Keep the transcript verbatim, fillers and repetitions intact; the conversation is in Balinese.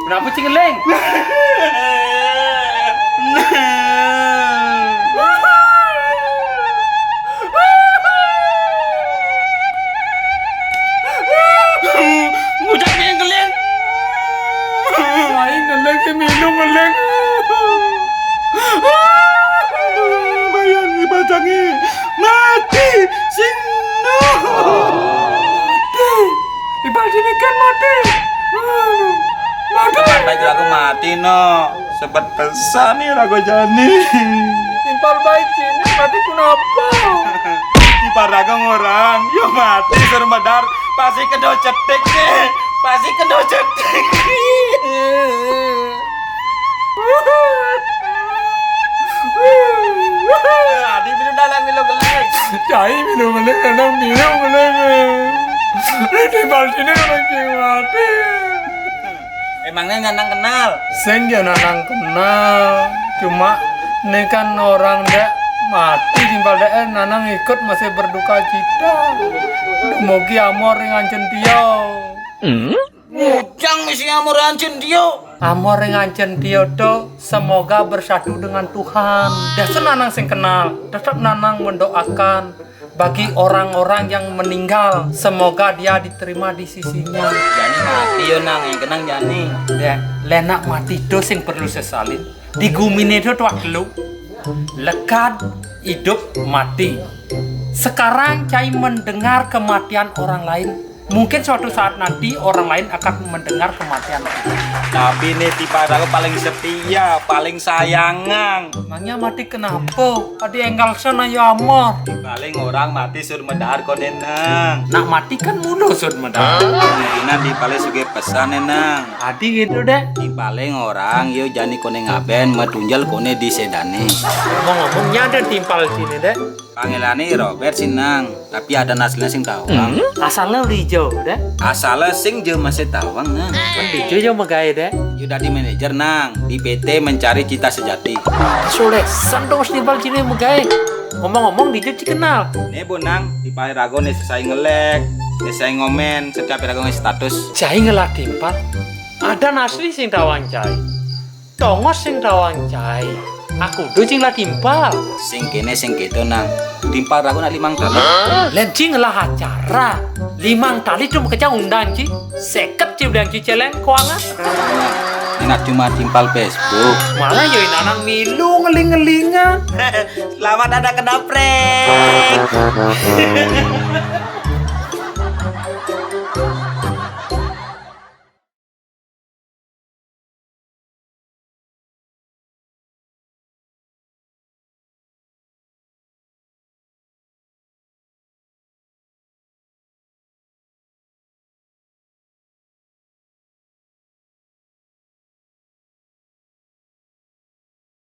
Kenapa, Cing Ngeling? Ngucap Cing Ngeling. Lain Ngeling, si Milu Ngeling. Bayang dipacangi. Mati sing Nuh. Mati. Timpal sini kan mati. Mati. Timpal baik raga mati, no. Sebet pesan nih raga jani. Timpal baik ini mati kenapa? Timpal raga ngorang, yo mati sur medar. Pasti kena cetik nih. Pasti kena cetik. Adi Milu dalang Milu Ngeling. Cai Milu Ngeling, dalang Milu Ngeling. Ini timpal sini orang cing mati. Emangnya nanang kenal? Sing ya nanang kenal. Cuma ini kan orang dek mati timpal dek, eh, nanang ikut masih berduka cita. Dumugi amor ring ancen tio. Mujang misi amor ancen tio. Amor ring ancen tio to semoga bersatu dengan Tuhan. Dasar nanang sing kenal, tetap nanang mendoakan bagi orang-orang yang meninggal, semoga dia diterima di sisinya. Jani mati yo nang, yang kenang jani. Dek, lenak mati to sing perlu sesalin. Di gumine to tuak telu. Lekad, hidup, mati. Sekarang cai mendengar kematian orang lain. Mungkin suatu saat nanti orang lain akan mendengar kematian kita. Tapi nih timpal raga paling setia, paling sayangan. Emangnya mati kenapa? Adi enggal sana ya amor. Paling orang mati sur medar kone nang. Nak mati kan mulu sur medar. Kemungkinan di paling suge pesan nang. Adi gitu dek. Di paling orang yo jani kone ngaben, metunjel kone di sedane. Ngomong-ngomongnya ada timpal sini dek. Pangelane Robert sih nang, tapi ada asline sing tawang. Asale lijo dek. Asale sing je masih tawang nang. Kan lijo yo megae dek. Yo dadi manajer nang di P T Mencari Cinta Sejati. Sulit sandung timpal sini megae. Ngomong-ngomong di ci kenal. Ne bonang, timpal raga ne sesai ngelek, ne sesai ngomen setiap raga nge status. Cai ngelah timpal. Ada asli sing tawang cai. Tongos sing tawang cai. Aku do sing lah timpal. Sing kene sing keto nang. Timpal raga nak limang tali. Len cing lah acara. Limang tali cuma kejang undang ci. Seket ci bilang ci celeng kuangan. Enak cuma timpal Facebook. Malah yo nanang Milu ngeling-ngelingan. Selamat ada kena prank.